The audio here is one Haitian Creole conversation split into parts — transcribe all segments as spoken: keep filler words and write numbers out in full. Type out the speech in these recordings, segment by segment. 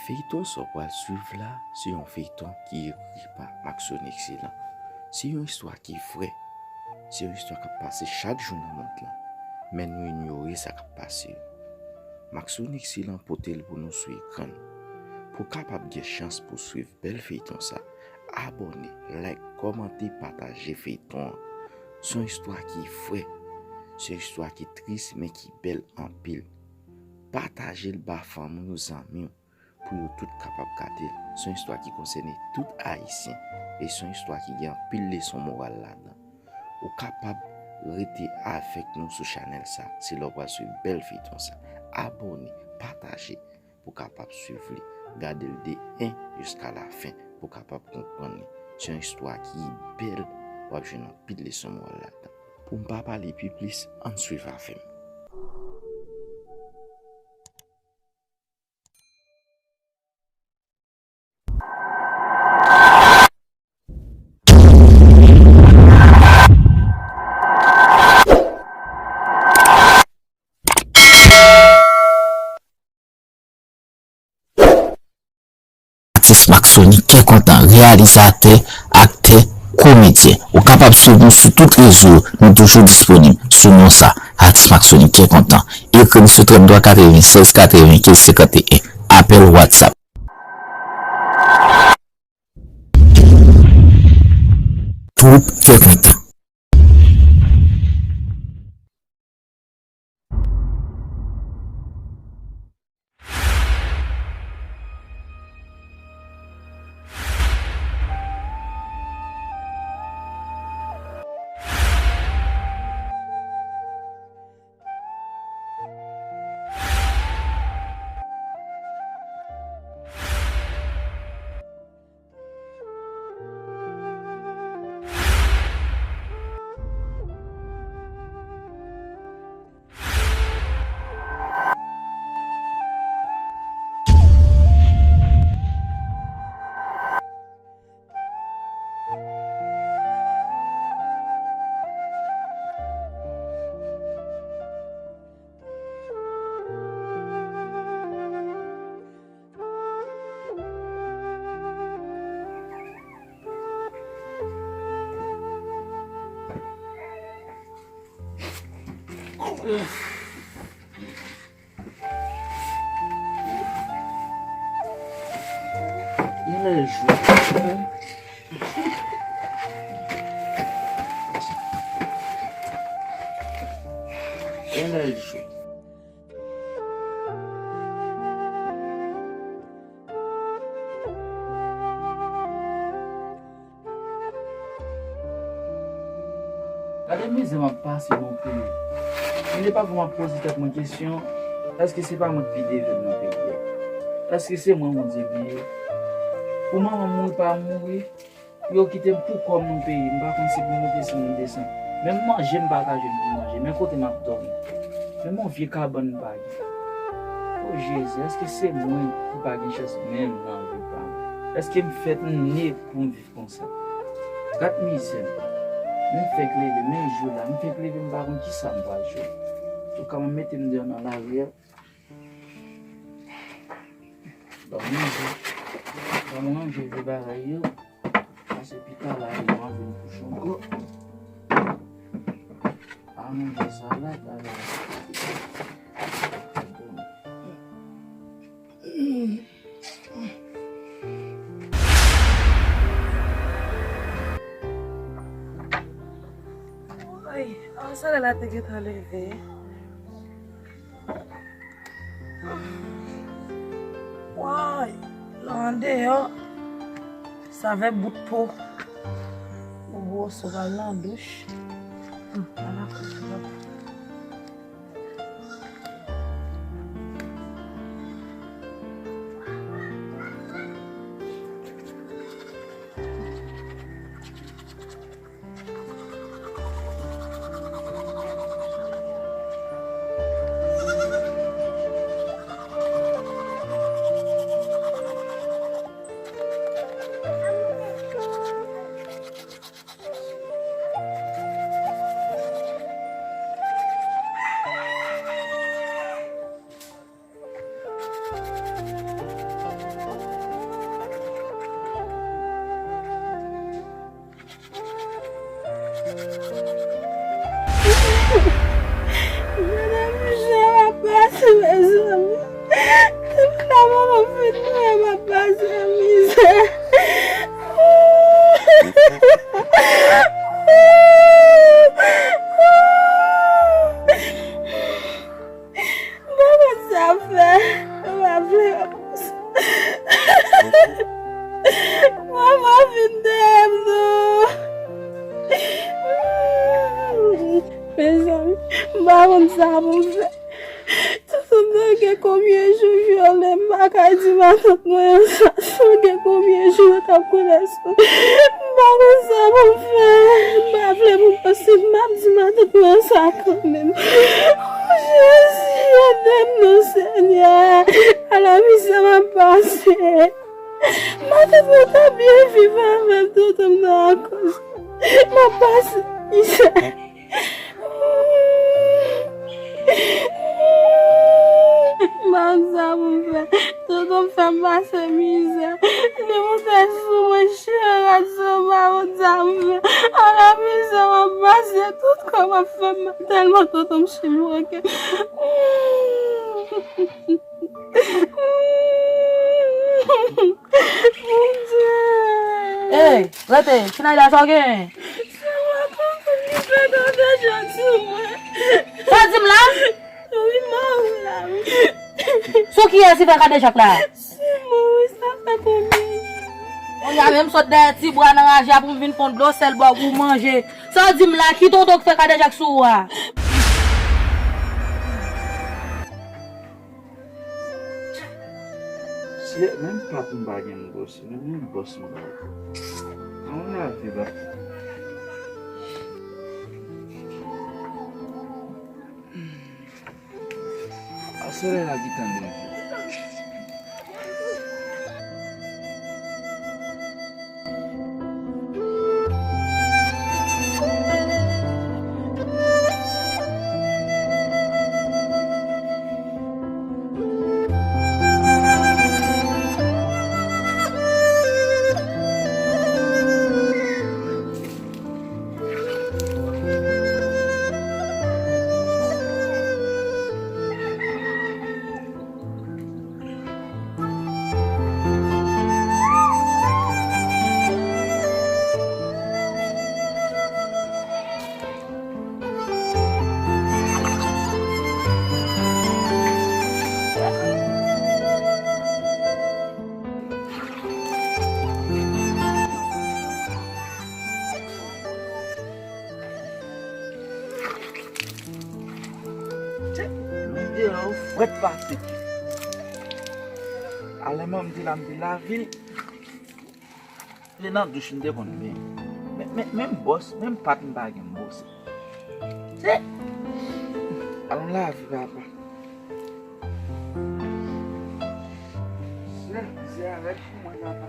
Feyton sa w pral swiv la, se yon feyton ki ekri pa Maxone Excellent. Se yon istwa ki vrè. Se yon istwa k ap pase chak jou nan mond lan. Men nou inyore sa k ap pase yo. Maxone Excellent pote l pou nou sou ekran. Pou w kapab gen chans pou w swiv bèl feyton sa, abòne, like, kòmante, pataje feyton an. Se yon istwa ki vrè. Se yon istwa ki tris, men ki bèl anpil. Pataje l ba fanmi w, zanmi w, pou yo tout kapab gade l. Se yon istwa ki konsène tout Ayisyen e se yon istwa ki gen anpil leson moral ladan. Ou kapab rete avèk nou sou chanèl sa, se lè w pral swiv bèl feyton sa. Abòne, pataje pou w kapab swiv li. Gade l de en jiska lafen pou w kapab konprann li. Se yon istwa ki bèl, w ap jwenn anpil leson moral ladan. Pou m pa pale pi plis, ann swiv avè m. Atis Maxone Kè Kontan, reyalizatè, aktè, komedyen. Ou kapab swiv nou sou tout rezo yo, nou toujou disponib sou non sa, Atis Maxone Kè Kontan. Ekri n sou trannntwa katrevennsèz katrevenkenz senkanteyen, apèl WhatsApp. Twoup Kè Kontan. Genlè l jwe. Genlè l jwe. Gade mizè m ap pase nan peyi. Gen de pafwa m ap poze tèt mwen kesyon, èske se pa mwen k pi devèn nan peyi a? Èske se mwen Bondye bliye? Pou manman m mouri pa mouri, pou yo kite m pou kò m nan peyi, m pa konn si pou m monte, si m desann. Menm manje m pa ka jwenn pou manje, men kote m ap dòmi. Menm yon vye kabann m pa gen. O Jezi, èske se mwen ki pa gen chans menm nan vi pa m? Èske m fèt, m ne pou m viv konsa? Gad mizè m. Men m fèk leve, men jou la, m fèk leve, m pa konn kisa m pral jwenn. Antouka, m ap mete m deyò nan lari a. Ban m manje. Ban m ranje vye bagay yo. Pase pita la, yo anvi m kouche ankò. A manje salad avè. Woy, a, solèy la te gentan leve. Woy, lè w andeyò, savè bout po. Ou bwose, w pral nan douch. Hum, ala kote w ap. Di matant mwen sa, sonje konbyen jou yo t ap konnen sou. M pa konn sa pou m fè. M pa vle pou m panse m ap di matant mwen sa kanmenm. O Jezi, ede m non, Senyè. Ala mizè m ap pase. Matant mwen ta byen viv avè m, tonton m nan akoz. M ap pase mizè. M pa konn sa pou m fè. Tonton m fè m pase mizè. Li moute sou mwen, chire rad sou mwen, m pa konn sa pou m fè. Ala mizè m ap pase, tout kò m ap fè m mal, tèlman tonton m chimwoke. Bondye! Ey, rete, Sinaida, sa w gen? Se mwen konprann li fè kadejak sou mwen. Sa w di m la? Wi, mwen la, wi. Sou kiyès li fè kadejak la? Sou mwen, wi, sa fè konbyen? Kounye a menm sot dèyè ti bwa nan raje a pou m vin fon dlo sèl ba w pou w manje. Sa w di m la, ki tonton k fè kadejak sou ou a? Se menm pat m pa gen m bòs, se menm bòs m pa gen. An lavi la. A solèy la ki tan leve. Devan ou frèt pase. Alè mwen m te la, m te lavil. Se nan douch m te konn benyen. Men, men, menm bòs, menm pat m pa gen m bòse. Se, alon lavi, papa. Se, se avèk pou mwen, papa.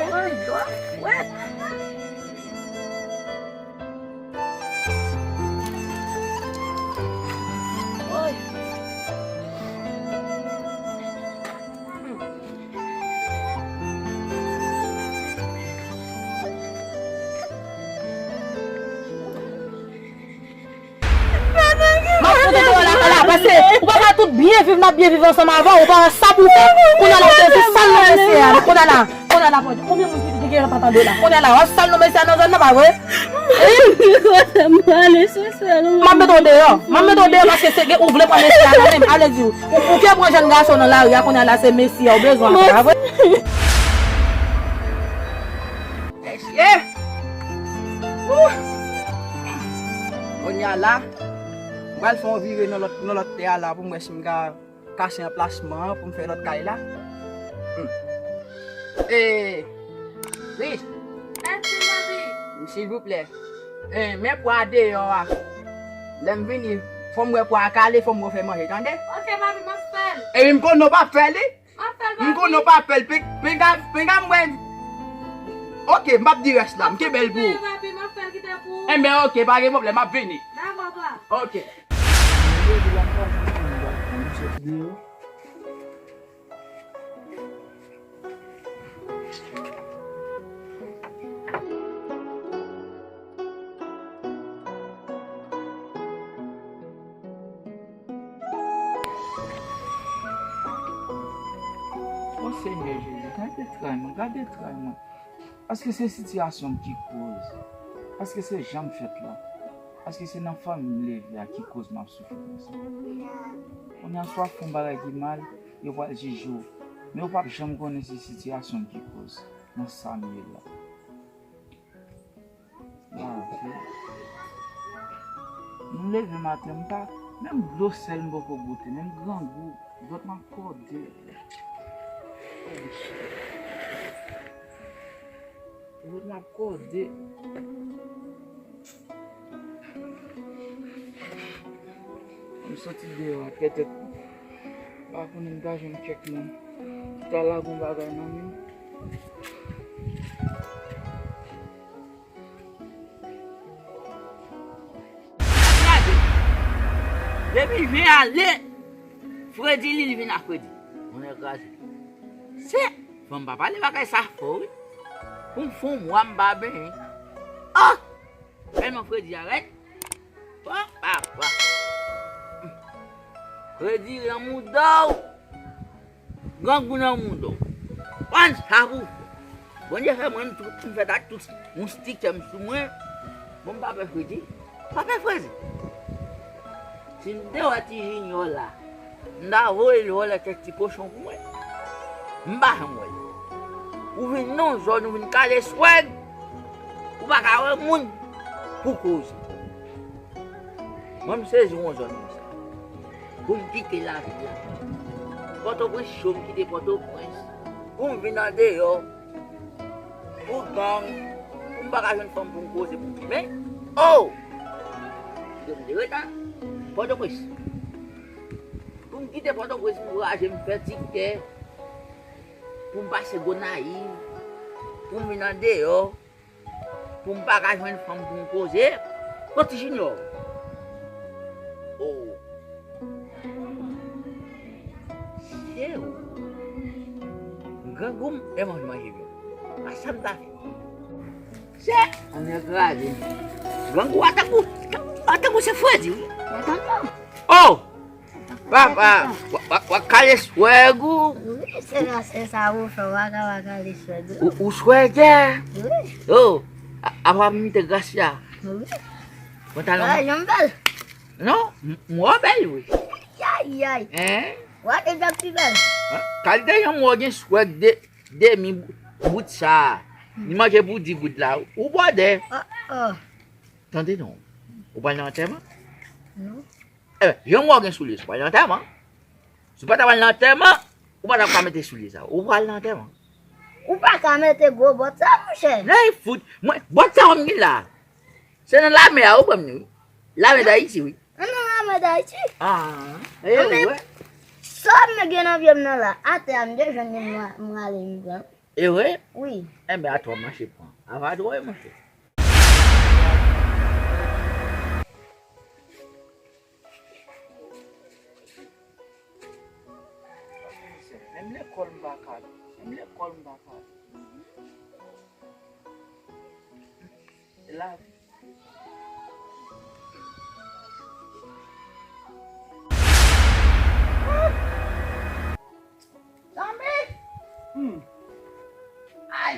Woy, dlo a frèt. Woy. M ap fout ou la, la, paske ou pa ka tout byen viv, n ap byen viv ansanm avè w, ou pa wè sa pou w fè. Kounye a la, w te di sa l nan mesye a, kounye a la, kounye a la, konbyen moun ki gen Kounye a la, w ap sal non mesye a nan zòn nan, pa vre? Mwen ale sou sèl ou. M ap mete w deyò. M ap mete w deyò paske se gen ou vle pran mesye a nan men m. Ale di w. Ou, ou ke pran jèn gason nan lari a, kounye a la se mesye a ou bezwen, pa vre? Mesye! Ouh! Kounye a la, m pral fè yon vire nan lòt, nan lòt tè a la pou m wè si m ka kase anplasman an pou m fè lòt kay la. Hmm. E, Chris. Èske, papi? Silvouplè. E, men pwa deyò a. Lè m vini, fò m wè pwa a kale, fò m refè manje, tande? Oke, papi, m ap fè l. Epi m konnen w p ap fè li. M ap fè l, papi. M konnen w p ap fè l. Pen-, penga, penga m wè. Oke, m p ap di rès la. M kenbe l pou ou. Papi, m ap fè l kite pou ou. Enben, oke, pa gen pwoblèm, m ap vini. Dakò, pa. Oke. Mwen leve la, m pa janm konn bagay, m soti deyò. O Senyè Jezi, gade tray mwen, gade tray mwen. Èske se sitiyasyon m ki koz? Èske se jan m fèt la? Èske se nan fanmi m leve a ki koz m ap soufri konsa? Kounye a, swa w fè yon bagay ki mal, yo pral jije w. Men yo p ap janm konnen se sitiyasyon m ki koz nan sa m ye la. Ah, se, m leve maten, m pa, menm dlo sèl m poko goute, menm grangou, vant m ap kòde. Vant m ap kòde. M soti deyò a, pètèt, m pa konnen m ta jwenn kèk moun ki ta lage yon bagay nan men m. Gade. Depi jen ale, Fredi li, li vin a Fredi. Mwen kraze. Se, fò m pa pale bagay sa fò, wi. Pou m fè yon mwa m pa benyen. Oh! Tèlman Fredi a rèd. Oh, papa. Fredi nan mouda w. Grangou nan mouda w. Pann sa pou fè. Bondye fè mwen tout, m fèt ak tout moustikè m sou mwen. Bon, m pa pè Fredi. Pa pè Fredi. Si m te wè ti Jinyò la, m ta voye l vòlè kèk ti kochon pou mwen. M pa janm wè l. Ou vin nan zòn, ou vin kale swèg. Ou pa ka wè moun pou koze. Mwen, m sezi yon zòn konsa. Pou m kite lavil la. Pòtoprens cho, m kite Pòtoprens. Pou m vin andeyò. Pou gang. Pou m pa ka jwenn fanm pou m koze pou m. Men, oh! Kite m te reta Pòtoprens. Pou m kite Pòtoprens, m voyaje, m fè ti kè. Pou m pase Gonayiv. Pou m vin andeyò. Pou m pa ka jwenn fanm pou m koze. Kot ti Jinyò? Oh. Se ou. Grangou m e manje manje vye. A sa m ta fè. Se. Ann kraze. Grangou a tankou, a tankou se Fredi, wi. Oh! Papa, w, w, w ap kale swèg ou? Wi, se sa, se sa ou fè, w ap ka, w ap kale swèg ou. Ou, ou swègè? Wi. Oh, a, apa m te Gracia. Wi. Pantalon. Ah, jan m bèl. Non, m, m wè w bèl, wi. Yay, yay. Hein? W ap te pi bèl. Hein? Kalite jan m wè w gen swèg de, demi bout sa. Li manje pou di goud la. Ou bòdè. Oh, oh. Tande non. Ou pral nan antèman? Non. Enben, jan m wè w gen soulye, si w pral nan antèman. Si w pa ta pral nan antèman, ou pa ta ka mete soulye sa. Ou pral nan antèman. Ou pa ka mete gwo bòt sa, monchè. Lè fout, mwen, bòt sa w ap gen la. Se nan lame a, ou pran m ni, wi. Lame Dayiti, wi. An nan lame Dayiti. Ah, e, anben, wè. Sa m gen nan pye m nan la, atè a m te jwenn li, m, m rale m pran. E vre? Wi. Enben, atò, mache pran. Ava twò, monchè. Menm lekòl m pa ka al. Menm lekòl m pa ka al. Se lavi. Zanmi! Hmm. Ay!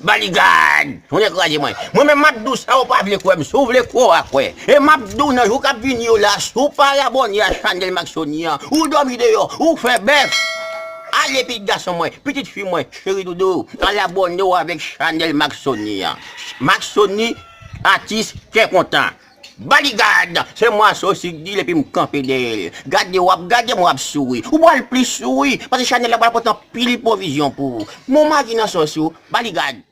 Baligad! Ou dekouraje mwen. Mwen menm m ap di w sa, ou pa vle kwè m. Si w vle kwè, w a kwè. E m ap di w nan jou k ap vini yo la, si w pa abòne a chanèl Maxony an, ou dòmi deyò, ou fè bèf. Ale pitit gason mwen, pitit fi mwen, cheri doudou, al abòne w avèk chanèl Maxony an. Maxony, atis kè kontan. Baligad! Se mwen Sosi k di l epi m kanpe dèyè l. Gade w ap gade m w ap souri. Ou pral plis souri, paske chanèl la pral pote anpil pwovizyon pou ou. Mon magi nan sòs ou, Baligad!